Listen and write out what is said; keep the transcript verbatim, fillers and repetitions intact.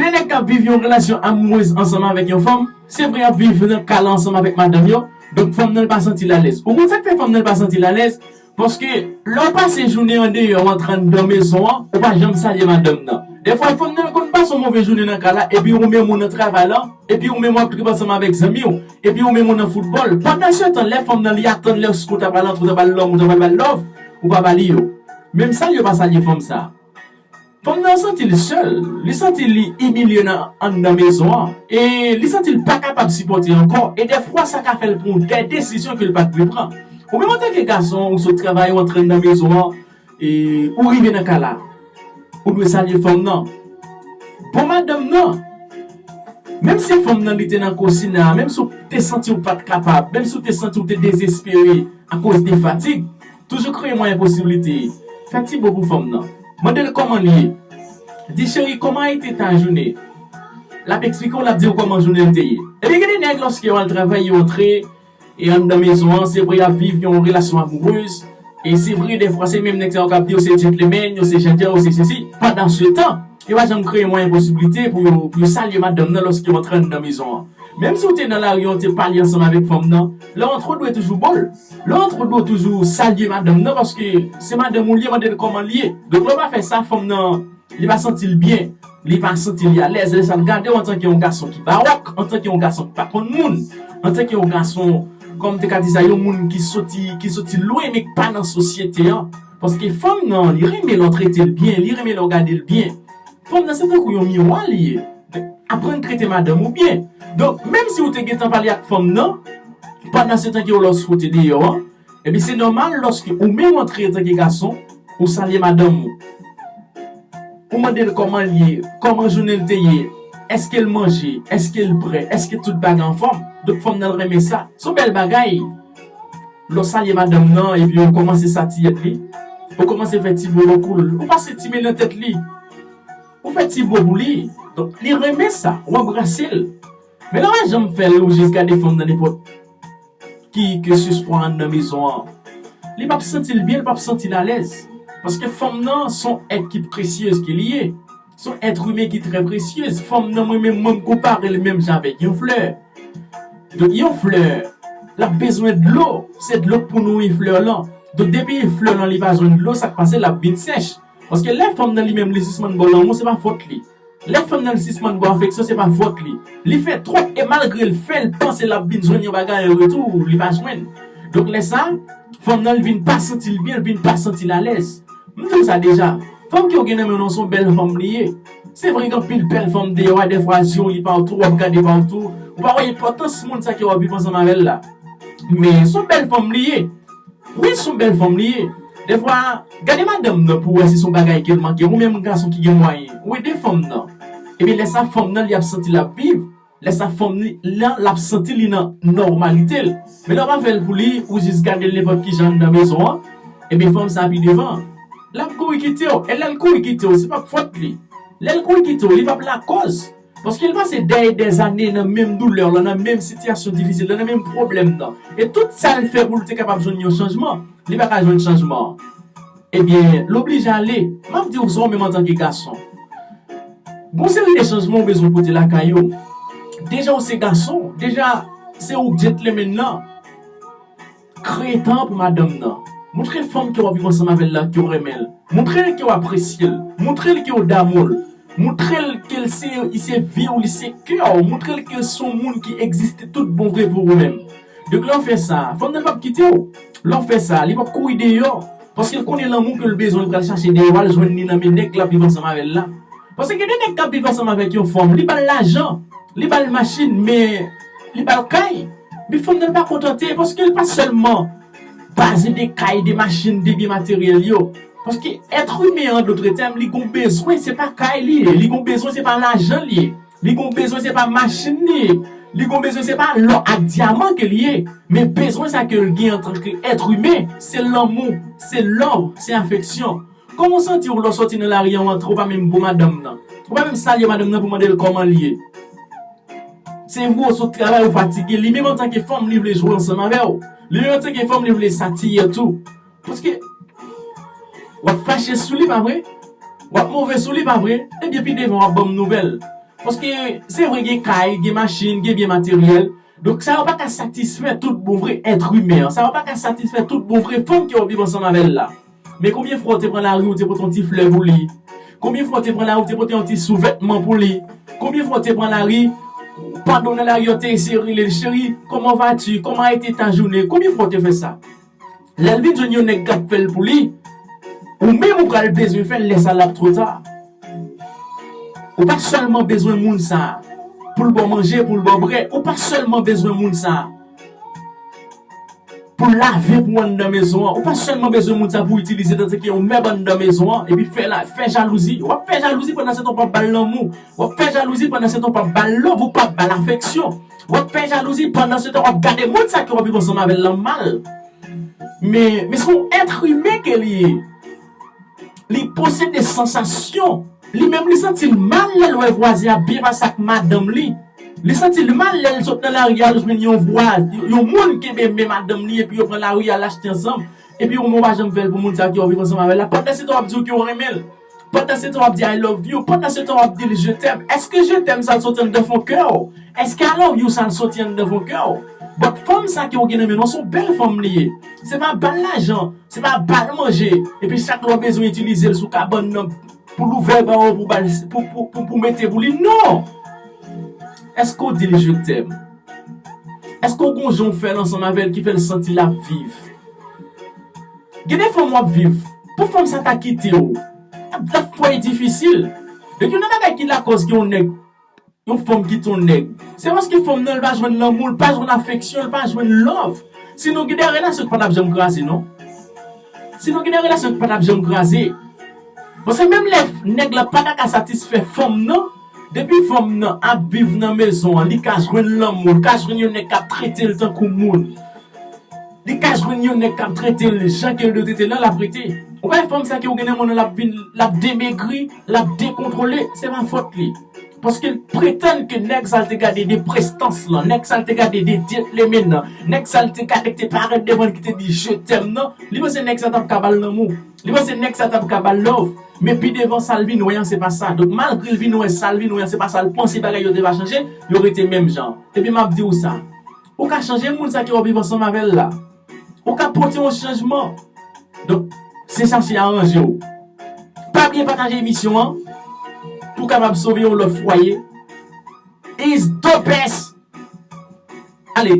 Gen nèg k ap viv yon relasyon amourez ansanm avèk yon fanm, se vre y ap viv nan kay la ansanm avèk madanm yo, donk fanm nan pa santi l alèz. Ou konn sa k fè fanm nan pa santi l alèz? Paske lè w pase jounen an deyò, w antre anndan mezon an, ou pa janm salye madanm nan. Dèfwa fanm nan konn pase yon move jounen nan kay la, epi ou menm ou nan travay la, epi ou menm w ap tripe ansanm avèk zanmi w, epi ou menm ou nan foutbòl. Pandansetan, lè fanm nan li atann lè ou ta pral antre, ou ta pral love, ou ta pral ba l love, ou pa ba li yo. Menm salye ou pa salye fanm sa. Fanm nan santi l sèl, li santi li imilye nan anndan mezon an, e li santi l pa kapab sipòte ankò, e dèfwa sa ka fè l pran de desizyon ke l pa t dwe pran. Ou menm antanke gason, ou sot travay, ou antre anndan mezon an, e ou rive nan kay la, ou dwe salye fanm nan. Bon madanm nan, menm si fanm nan li te nan kosina, menm si w te santi w pa t kapab, menm si w te santi w te dezespere akoz de fatig, toujou kreye mwayen posiblite. Fè ti bo pou fanm nan. Mande l kòman l ye. Di, cheri, comment a été ta journée? L ap eksplike w, l ap di w kòman jounen l te ye. Ebyen, gen de nèg, lòske yo al travay, yo antre, e anndan mezon an, se vre y ap viv yon relasyon amourez, e se vre, dèfwa, se menm nèg sa yo k ap di yo se gentleman, yo se jantjan, yo se sesi. Pandansetan, yo pa janm kreye mwayen posiblite pou yo, pou yo salye madanm nan lòske yo antre anndan mezon an. Menm si w te nan lari an, w te pale ansanm avèk fanm nan, lè w antre, w dwe toujou bo l. Lè w antre, w dwe toujou salye madanm nan, paske se madanm ou l ye, mande l kòman l ye. Donk, lè w pa fè sa, fanm nan, li pa santi l byen, li pa santi li alèz, lè sa l gade w antanke yon gason ki bawòk, antanke yon gason ki pa konn moun, antanke yon gason, kòm te ka di sa, yon moun ki soti, ki soti lwen, men ki pa nan sosyete an. Paske fanm nan, li renmen lè w trete l byen, li renmen lè w gade l byen. Fanm nan, se tankou yon miwa li ye. Aprann trete madanm ou byen. Donk, menm si w te gentan pale ak fanm nan, pandansetan ke w lòske w te deyò an, ebyen, se nòmal lòske ou menm antre antanke gason, ou salye madanm ou. Ou mande l kòman l ye, kòman jounen l te ye, èske l manje, èske l prè, èske tout bagay anfòm. Donk, fanm nan renmen sa. Se yon bèl bagay. Lè w salye madanm nan, epi ou kòmanse satiyèt li, ou kòmanse fè ti bo kou l, ou pase ti men nan tèt li, ou fè ti bo pou li. Donk, li renmen sa, ou anbrase l. Men lè w pa janm fè l, ou jis gade fanm nan nenpòt ki ke sispan anndan mezon an, li p ap santi l byen, li p ap santi l alèz. Paske fanm nan se yon èt ki presyez ke li ye. Se yon èt imen ki trè presyez. Fanm nan, mwen menm, mwen m konpare l menm jan avèk yon flè. Donk, yon flè, l ap bezwen dlo. Se dlo k pou nouri flè lan. Donk, depi flè lan li pa jwenn dlo, sa k pase, l ap vin sèch. Paske lè fanm nan li menm li sispann ba w lanmou, se pa fòt li. Lè fanm nan li sispann ba w afeksyon, se pa fòt li. Li fè twòp, e malgre l fè, l panse l ap vin jwenn yon bagay an retou, li pa jwenn. Donk, lè sa, fanm nan li vin pa santi l byen, li vin pa santi l alèz. M di w sa deja, fanm ke w gen nan men w nan se yon bèl fanm li ye. Se vre, gen anpil bèl fanm deyò a, dèfwa zye w li patou, w ap gade patou, ou pa wè enpòtans moun sa ke w ap viv ansanm avè l la. Men se yon bèl fanm li ye. Wi, se yon bèl fanm li ye. Dèfwa, gade madanm nan pou w wè si se yon bagay ke l manke. Ou menm gason ki gen mwayen, ou ede fanm nan. Ebyen, lè sa, fanm nan, li ap santi l ap viv. Lè sa, fanm li, lan, l ap santi li nan nòmalite l. Men lè w pa fè l pou li, ou jis gade l nenpòt ki jan anndan mezon an, ebyen, fanm sa pi devan, l ap kouri kite w. E lè l kouri kite w, se p ap fòt li. Lè l kouri kite w, li p ap lakòz. Paske l pase dè e dè zane nan menm doulè lan, nan menm sitiyasyon difisil lan, nan menm pwoblèm nan. E tout sa l fè pou l te kapab jwenn yon chanjman, li pa ka jwenn chanjman an. Ebyen, l oblije ale. M ap di w sa, ou menm antanke gason. Gon seri de chanjman ou bezwen pote lakay ou. Deja ou se gason, deja se ou k gentleman nan. Kreye tan pou madanm nan. Montre fanm ke w ap viv ansanm avè l la ke w renmen l. Montre l ke w apresye l. Montre l ke w damou l. Montre l ke l se, li se vi w, li se kè w. Montre l ke l se yon moun ki egziste tout bon vre pou ou menm. Donk, lè w fè sa, fanm nan p ap kite w. Lè w fè sa, li p ap kouri deyò. Paske l konnen lanmou ke l bezwen, l pral chache deyò a, l jwenn li nan men nèg k ap viv ansanm avè l la. Paske gen de nèg k ap viv ansanm avèk yon fanm, li ba l lajan, li ba l machin, men li ba l kay. Men fanm nan pa kontante, paske l pa sèlman baze de kay, de machin, de byen materyèl yo. Paske èt imen an, an dòt tèm, li gon bezwen, se pa kay li ye, li gon bezwen, se pa lajan li ye. Li gon bezwen, se pa machin li ye. Li gon bezwen, se pa lò ak dyaman ke li ye. Men bezwen sa ke l gen antanke èt imen, se lanmou, se love, se afeksyon. Kòman w santi w lè w sòti nan lari an, w antre, w pa menm bo madanm nan? Ou pa menm salye madanm nan pou mande l kòman l ye? Se vre, w sot travay, ou fatige. Li menm antanke fanm, li vle jwe ansanm avè w. Li menm antanke fanm, li vle satiyèt ou. Paske w ap fache sou li, pa vre? W ap move sou li, pa vre? Ebyen, pi devan, w ap ban m nouvèl. Paske se vre gen kay, gen machin, gen byen materyèl. Donk sa yo pa ka satisfè tout bon vre èt imen an. Sa yo pa ka satisfè tout bon vre fanm ke w ap viv ansanm avè l la. Men konbyen fwa w te pran lari, ou te pote yon ti flè pou li? Konbyen fwa w te pran lari, ou te pote yon ti souvètman pou li? Konbyen fwa w te pran lari, pandan w nan lari, w te eseye rele l, cheri, comment vas-tu? Comment a été ta journée? Konbyen fwa w te fè sa? Lè l vin jwenn yon nèg k ap fè l pou li, ou menm ou pral bezwen fè l, lè sa l ap twò ta. Ou pa sèlman bezwen moun sa a pou l ba w manje, pou l ba w bwè. Ou pa sèlman bezwen moun sa a pou l lave pou w anndan mezon an. Ou pa sèlman bezwen moun sa a pou w itilize tanke yon mèb anndan mezon an, epi fè la, fè jalouzi. W ap fè jalouzi pandan se tan w p ap ba l lanmou. W ap fè jalouzi pandan se tan w p ap ba l love, ou p ap ba l afeksyon. W ap fè jalouzi pandan se tan w ap gade moun sa ke w ap viv ansanm avè l lan mal. Men, men se yon èt imen ke li ye. Li posede sansasyon. Li menm li santi l mal lè l wè vwazen ap byen pase ak madanm li. Li santi l mal lè l sot nan lari a, l jwenn yon vwa, yon moun kenbe men madanm li epi yo pran lari a, l achte ansanm. Epi ou menm ou pa janm fè l pou moun sa ke w ap viv ansanm avè l la. Pandan se tan w ap di w ke w renmen l. Pandan se tan w ap di I love you. Pandan se tan w ap di l je t'aime. Èske je t'aime sa l soti anndan fon kè w? Èske I love you sa l soti anndan fon kè w? But fanm sa ke w gen nan men w, se yon bèl fanm li ye. Se pa ba l lajan. Se pa ba l manje, epi chak lè w bezwen itilize l sou kabann nan pou l ouvè ba w pou ba l, pou, pou, pou, pou mete pou li. Non! Èske w di l je t'aime? Èske w gon jan w fè l ansanm avè l ki fè l santi l ap viv? Gen de fanm w ap viv. Pou fanm sa ta kite w, l ap, l ap twò difisil. Donk, youn nan bagay ki lakòz ke yon nèg yon fanm kite yon nèg, se paske fanm nan, li pa jwenn lanmou, li pa jwenn afeksyon, li pa jwenn love. Sinon, gen de relasyon ki pa t ap janm kraze, non. Sinon, gen de relasyon ki pa t ap janm kraze. Paske menm lè nèg la pa ta ka satisfè fanm nan, depi fanm nan ap viv nan mezon an, li ka jwenn lanmou, li ka jwenn yon nèg k ap trete l tankou moun. Li ka jwenn yon nèg k ap trete l jan ke l dwe trete l la, l ap rete. Ou pa wè fanm sa ke w gen nan men w nan, l ap vin, l ap demegri, l ap dekontwole, se pa fòt li. Paske l pretann ke nèg sa l te gade de prestans lan, nèg sa l te gade de gentleman nan, nèg sa l te gade ki te parèt devan l ki te di je t'aime nan, li panse nèg sa t ap ka ba l lanmou. Li panse nèg sa t ap ka ba l love. Men pi devan sa l vin wè an se pa sa. Donk malgre l vin wè sa l vin wè an se pa sa l panse, bagay yo te va chanje, yo rete menm jan. Epi m ap di w sa. Ou ka chanje moun sa ke w ap viv ansanm avè l la. Ou ka pote yon chanjman. Donk, se chache aranje w. Pa bliye pataje emisyon an pou w kapab sove yon lòt fwaye. Is the best. Ale,